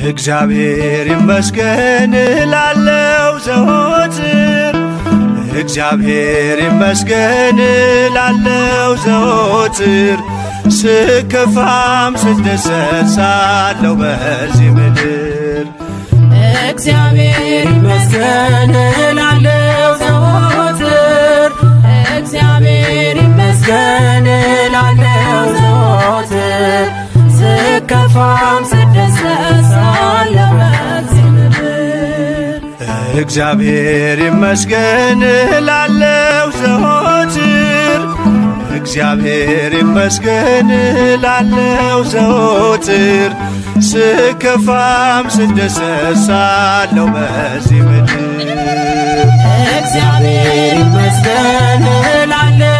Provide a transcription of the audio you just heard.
እግዚአብሔር ይመስገን እላለው ዘወትር፣ እግዚአብሔር ይመስገን እላለው ዘወትር፣ ስከፋም ስደሰት ሳለሁ በዚህ ምድር። እግዚአብሔር ይመስገን እላለው ዘወትር፣ እግዚአብሔር ይመስገን እላለው ዘወትር፣ ስከፋም ስደሰት ሳለሁ በዚህ ምድር። እግዚአብሔር ይመስገን እላለው ዘወትር፣ እግዚአብሔር ይመስገን እላለው ዘወትር፣ ስከፋም ስደሰት ሳለሁ በዚህ ምድር። እግዚአብሔር ይመስገን እላለው